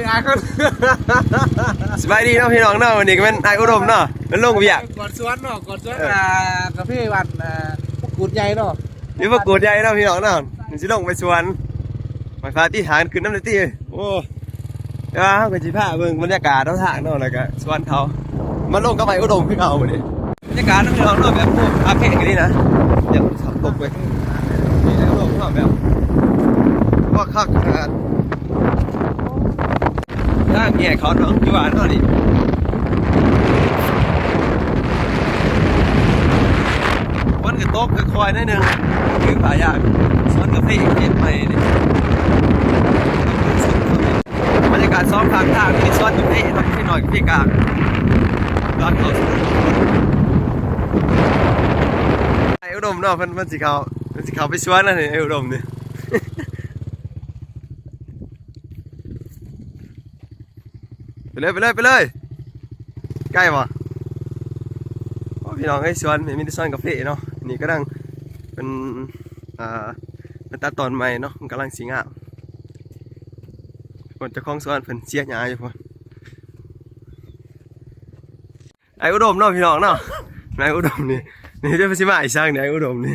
ອ້າຍຄົນ ສະບາຍດີເນາະພີ່ນ້ອງເນາະ ວັນນີ້ກໍແມ່ນອ້າຍອຸດົມເນາະ ເພິ່ນລົງວຽກ ກວດສວນເນາະ ກວດສວນ ເອີ ອ່າ ກາເຟບ້ານ ອ່າ ພວກກູດໃຫຍ່ເນາະ ຢູ່ພວກກູດໃຫຍ່ເນາະພີ່ນ້ອງເນາະ ມັນຊິລົງໄປສວນ ໄປພາຕິຖານຂຶ້ນນຳເດ້ຕິ ໂອ້ ແຕ່ວ່າເຮົາກໍຊິພາເບິ່ງບັນຍາກາດເນາະ ທາງເນາະ ແລ້ວກໍສວນເຂົາ ມາລົງກັບອ້າຍອຸດົມຄືເກົ່າມື້ນີ້. ບັນຍາກາດນຳພີ່ນ້ອງເນາະ ແບບ ໂອ້ ຄາເຟກໍດີນະ ແບບສັບຕົກເວີຍ ນີ້ນະ ໂອ້ ແບບ ພວກຄັກຂະໜາດ ທາງແຍກເຂົາເນາະ ຢູ່ບ້ານເຮົານີ້ ມັນກໍຕົກຄ່ອຍໆໜ້ອຍໜຶ່ງ ຄືປ່າຢາງ ສວນກາເຟເຮັດໃໝ່ນີ້ ບັນຍາກາດສອງຂ້າງທາງ ມີສວນກາເຟເນາະ ເລັກນ້ອຍກາເຟກາງ ຕອນເຂົາ ໄອ້ອຸດົມເນາະ ເພິ່ນ ເພິ່ນຊິເຂົ້າ ເພິ່ນຊິເຂົ້າໄປສວນແລ້ວນີ້ ໄອ້ອຸດົມນີ້ ໄປເລີຍ ໄປເລີຍ ໄປເລີຍ ໃກ້ບໍ່? ໂອ້ ພີ່ນ້ອງເອີຍ ສວນ ມີແຕ່ສວນກາເຟເນາະ ນີ້ກຳລັງເປັນ ອ່າ ເປັນຕັດຕອນໃໝ່ເນາະ ມັນກຳລັງຊິງາມ ເພິ່ນ ເຈົ້າຂອງສວນເພິ່ນເສຍຫຍ້າຢູ່ພຸ້ນ ໄອ້ອຸດົມເນາະ ພີ່ນ້ອງເນາະ ໄອ້ອຸດົມນີ້ ນີ້ຈະຊິມາອີ່ສັງນີ້ ໄອ້ອຸດົມນີ້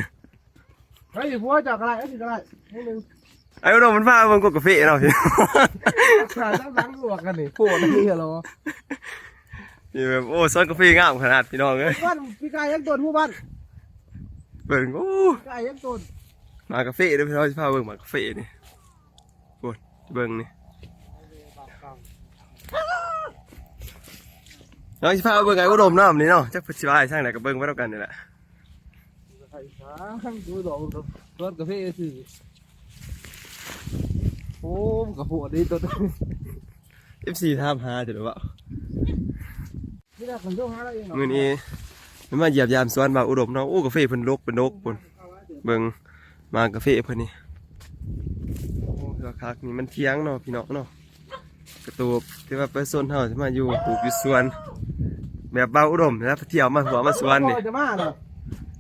ເຮີ້ຍ ຜົວເຈົ້າກໍໄດ້ ເອີ ກໍໄດ້ ນິດໜຶ່ງ ໄອ້ອຸດົມມັນພາເບິ່ງກົກກາເຟເນາະ ພີ່ນ້ອງ ຂາຍທັງຫຼັງລວກກັນນີ້ ໂພດນີ້ເຫຼືອ ນີ້ແບບ ໂອ້ ສວນກາເຟງາມຂະໜາດ ພີ່ນ້ອງເອີຍ ບ້ານ ປີກາຍຍັງຕົ້ນ ໝູ່ບ້ານ ເບິ່ງ ໂອ້ ປີກາຍຍັງຕົ້ນ ໝາກກາເຟເດີ ພີ່ນ້ອງ ຊິພາເບິ່ງໝາກກາເຟນີ້ ໂອ້ຍ ເບິ່ງນີ້ ເຮົາຊິພາເບິ່ງໄອ້ອຸດົມນຳນີ້ເນາະ ຈັກເພິ່ນຊິວ່າອີ່ສັງໃດ ກໍເບິ່ງໄປນຳກັນນີ້ແຫຼະ. ໄປຫາ ໂອ້ຍ ດອກ ດອກ ດອກກາເຟຊື່ ໂອ້ ມັນກະໂພດເດ້ຕົ້ນ ເອັຟຊີ ຖາມຫາຢູ່ດອກວ່າ ນີ້ລະ ເພິ່ນໂທຫາລາວເອງເນາະ ມື້ນີ້ມາຢຽບຢາມສວນບ່າວອຸດົມເນາະ ໂອ້ ກາເຟເພິ່ນດົກເປັນດົກພຸ້ນ ເບິ່ງ ໝາກກາເຟເພິ່ນນີ້ ໂອ້ ຄັກໆ ນີ້ມັນຖຽງເນາະ ພີ່ນ້ອງເນາະ. ກະຕູບທີ່ວ່າປະຊາຊົນເຮົາຊິມາຢູ່ປູກຢູ່ສວນ ແບບບ່າວອຸດົມນະ ໄປທ່ຽວມາຫົວມາສວນນີ້ ຈະມາເນາະ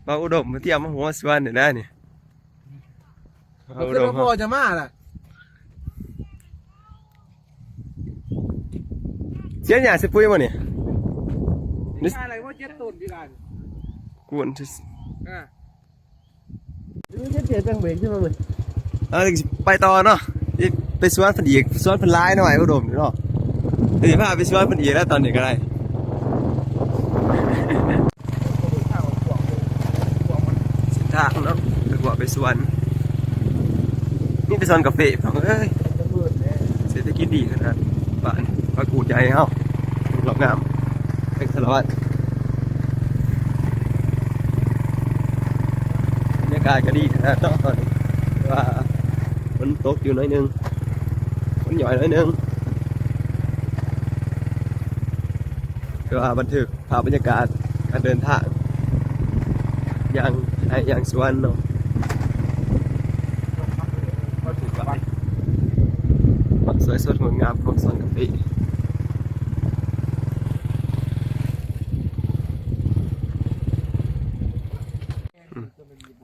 ບ່າວອຸດົມໄປທ່ຽວມາຫົວມາສວນນີ້ນະນີ້ ບ່າວອຸດົມ ພໍ່ຈະມາລະ ເສຍຫຍ້າເສຍປຸ໋ຍບໍ່ນີ້ ມີອາໄລບໍ່ ເຈັດຕົ້ນທີ່ລານ ກວນ ອ່າ ເອົາ ໄປຕໍ່ເນາະ ໄປສວນເພິ່ນອີກ ສວນເພິ່ນຫຼາຍເນາະ ອ້າຍອຸດົມເນາະ ຊິພາໄປສວນເພິ່ນອີກແລ້ວ ຕອນນີ້ກໍໄດ້ ເສັ້ນທາງເນາະ ໄປຫົວໄປສວນ ມີແຕ່ສວນກາເຟ ພີ່ນ້ອງເອີຍ ເສດຖະກິດດີຂະໜາດ ບ້ານພະກູດໃຫຍ່ເຮົາ ລອບງາມ ແຂວງສາລະວັນ ບັນຍາກາດກໍດີຂະໜາດເນາະ ຕອນນີ້ ແຕ່ວ່າຝົນຕົກຢູ່ໜ້ອຍໜຶ່ງ ຝົນຫຍ້ອຍໜ້ອຍໜຶ່ງ ແຕ່ວ່າບັນທຶກພາບບັນຍາກາດການເດີນທາງ ຍ່າງໄຮ່ຍ່າງສວນເນາະ ມາຖືກວ່າ ຄວາມສວຍສົດງົດງາມຂອງສວນກາເຟ. ອືມ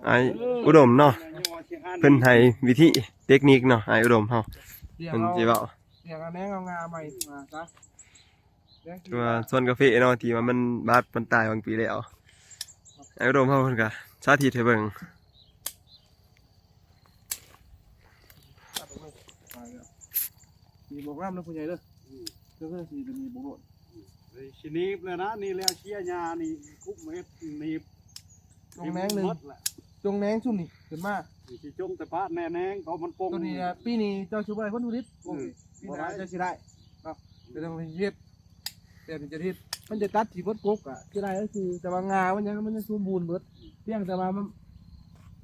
ອ້າຍອຸດົມເນາະ ເພິ່ນໃຫ້ວິທີເຕັກນິກເນາະ ອ້າຍອຸດົມເຮົາ ເພິ່ນຊິເວົ້າ ສຽງແນງເອົາງາໃໝ່ມາຊະ ຄືວ່າສວນກາເຟເນາະ ທີ່ວ່າມັນບາດມັນຕາຍບາງປີແລ້ວ ອ້າຍອຸດົມເຮົາເພິ່ນກະສາທິດໃຫ້ເບິ່ງ. ນີ້ບອກນ້ຳເດີຜູ້ໃຫຍ່ເດີ ອືມ ເຈົ້າຄືຊິເປັນນີ້ບອກໂລດ ອືມ ຊິໜີບແລ້ວນະ ນີ້ແລ້ວເສຍຫຍ້ານີ້ ຄຸບເຮັດໜີບ ຈົ່ງແນງໜຶ່ງ ຈົງແນງຊຸມນີ້ຂຶ້ນມາ ນີ້ຊິຈົ່ງແຕ່ປາດແນ່ແນງ ເພາະມັນປົງ ຕົວນີ້ ອາ ປີນີ້ເຈົ້າຊິບໍ່ໄດ້ຜົນຜະລິດ ອືມ ປີໜ້າເຈົ້າຊິໄດ້ເນາະ ອືມ ກໍຕ້ອງເຮັດ ແຕ່ມັນຈະເຮັດ ມັນຈະຕັດທີ່ເບິດກົກອະ ຊິໄດ້ກໍຄື ແຕ່ວ່າງາມັນຍັງ ມັນຍັງສົມບູນເບິດ ພຽງແຕ່ວ່າມັນ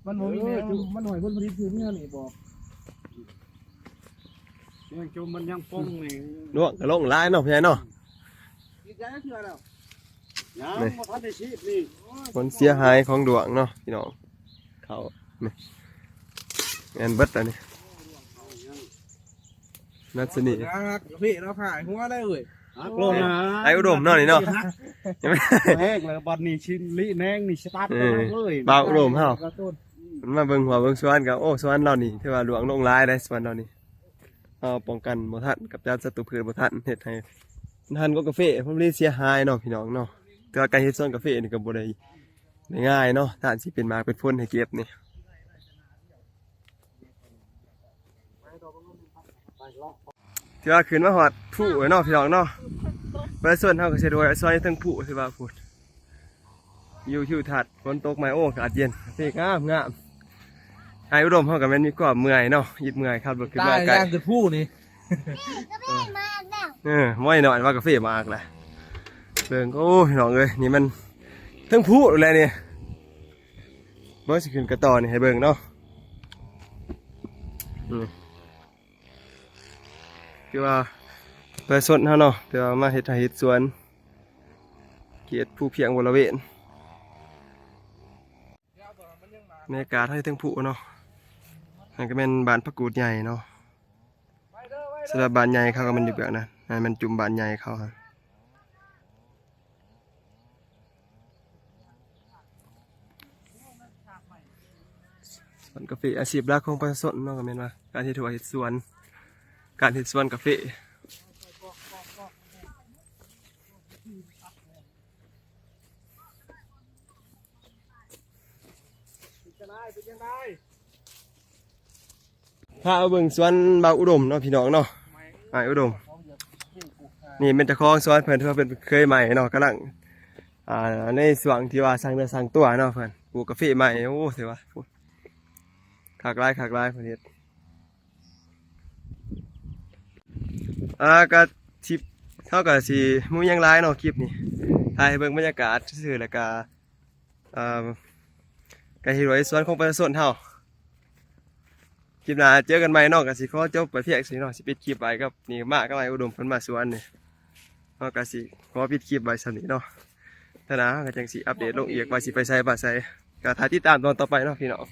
ມັນບໍ່ມີແນວ ເອີ ມັນໜ້ອຍຜົນຜະລິດຄືແນວນີ້ບໍ ຍັງຈົມມັນຍັງປົງນີ້ ດ້ວງກໍລົງຫຼາຍເນາະ ພໍ່ໃຫຍ່ເນາະ ກຣີດຢາຈັກເທື່ອແລ້ວ ຍັງ ນີ້ ບໍ່ທັນໄດ້ສີດນີ້ ຜົນເສຍຫາຍຂອງດ້ວງເນາະ ພີ່ນ້ອງ ເຂົ້າ ນີ້ ແມ່ນເບິດແລ້ວນີ້ ນັດສະນີ ກາເຟເນາະ ຂາຍຫົວໄດ້ເວີຍ ຮັກລົງນະ ໄອ້ອຸດົມເນາະນີ້ເນາະ ແຮກແລ້ວບັດນີ້ຊິລີ້ແນງນີ້ສະຕາດ ເອີ ເລີຍ ບ່າວອຸດົມເຮົາ ມັນມາເບິ່ງຫົວເບິ່ງສວນກໍ ໂອ້ ສວນລາວນີ້ຖືວ່າລ່ວງລົງຫຼາຍເດ້ ສວນລາວນີ້ ເຮົາປ້ອງກັນບໍ່ທັນ ກຳຈັດສັດຕູພືດບໍ່ທັນ ເຮັດໃຫ້ທານຂອງກາເຟຜົນຜະລິດເສຍຫາຍເນາະພີ່ນ້ອງເນາະ. ແຕ່ວ່າການເຮັດສວນກາເຟນີ້ກໍບໍ່ໄດ້ ໄດ້ງ່າຍເນາະ ຖ້າຊິເປັນໝາກເປັນຜົນໃຫ້ເກັບນີ້. ຖືວ່າຂຶ້ນມາຮອດພູແລ້ວເນາະພີ່ນ້ອງເນາະ. ປະຊາຊົນເຮົາກໍສະດວກສວນຢູ່ເທິງພູ ຖືວ່າພຸ້ນ ວິວທິວທັດ ຝົນຕົກໃໝ່ ໂອ້ ອາກາດເຢັນ ເພງາມໆ. ອ້າຍອຸດົມເຮົາກໍແມ່ນມີຄວາມເມື່ອຍເນາະ ອິດເມື່ອຍ ຂັບລົດຂຶ້ນມາໄກ ຕາຍ ຍ່າງຂຶ້ນພູນີ້. ເອີ ໝໍ້ນ້ອຍວ່າກາເຟໝາກແຫຼະ. ເບິ່ງ ໂອ້ ພີ່ນ້ອງເອີຍ ນີ້ມັນເທິງພູແຫຼະນີ້. ເບິ່ງ ຊິຂຶ້ນໄປຕໍ່ນີ້ໃຫ້ເບິ່ງເນາະ. ອືມ ຄືວ່າປະຊາຊົນເຮົາເນາະ ທີ່ວ່າມາເຮັດໄຮ່ເຮັດສວນ ເຂດພູພຽງບໍລະເວນ. ບັນຍາກາດເຮົາຢູ່ເທິງພູເນາະ. ນັ້ນກໍແມ່ນບ້ານພະກູດໃຫຍ່ເນາະ. ສຳລັບບ້ານໃຫຍ່ເຂົາກໍແມ່ນຢູ່ເບື້ອງນັ້ນ ນັ້ນແມ່ນຈຸມບ້ານໃຫຍ່ເຂົາຫັ້ນ. ສວນກາເຟ ອາຊີບຫຼັກຂອງປະຊາຊົນເນາະ ກໍແມ່ນວ່າການເຮັດຮົ້ວເຮັດສວນ ການເຮັດສວນກາເຟ. ເປັນຈັ່ງໃດ ເປັນຈັ່ງໃດ? ພາມາເບິ່ງສວນບ່າວອຸດົມເນາະ ພີ່ນ້ອງເນາະ. ອ້າຍອຸດົມ ນີ້ແມ່ນເຈົ້າຂອງສວນເພິ່ນ ເພິ່ນເຄີຍໃໝ່ເນາະ ກຳລັງ ອ່າ ໃນຊ່ວງທີ່ວ່າສ້າງເນື້ອສ້າງຕົວເນາະ ເພິ່ນປູກກາເຟໃໝ່. ໂອ້ ຖືວ່າຄັກຫຼາຍ ຄັກຫຼາຍ ເພິ່ນເຮັດ. ອ່າ ກະຊິ ເຮົາກະຊິບໍ່ມີຫຍັງຫຼາຍເນາະ ຄລິບນີ້ ຖ່າຍໃຫ້ເບິ່ງບັນຍາກາດຊື່ໆ ແລ້ວກະ ເອີ ການເຮັດໄຮ່ເຮັດສວນຂອງປະຊາຊົນເຮົາ. ຄລິບໜ້າເຈີກັນໃໝ່ເນາະ ກະຊິຂໍຈົບໄປພຽງສ່ຳນີ້ເນາະ. ຊິປິດຄລິບໄວ້ກັບນີ້ ມາກັບອ້າຍອຸດົມເພິ່ນມາສວນນີ້ ເຮົາກະຊິຂໍປິດຄລິບໄວ້ສ່ຳນີ້ເນາະ. ເທື່ອໜ້າເຮົາກະຈັ່ງຊິອັບເດດລົງອີກວ່າຊິໄປໃສມາໃສ ກະຖ້າຕິດຕາມຕອນຕໍ່ໄປເນາະ ພີ່ນ້ອງ.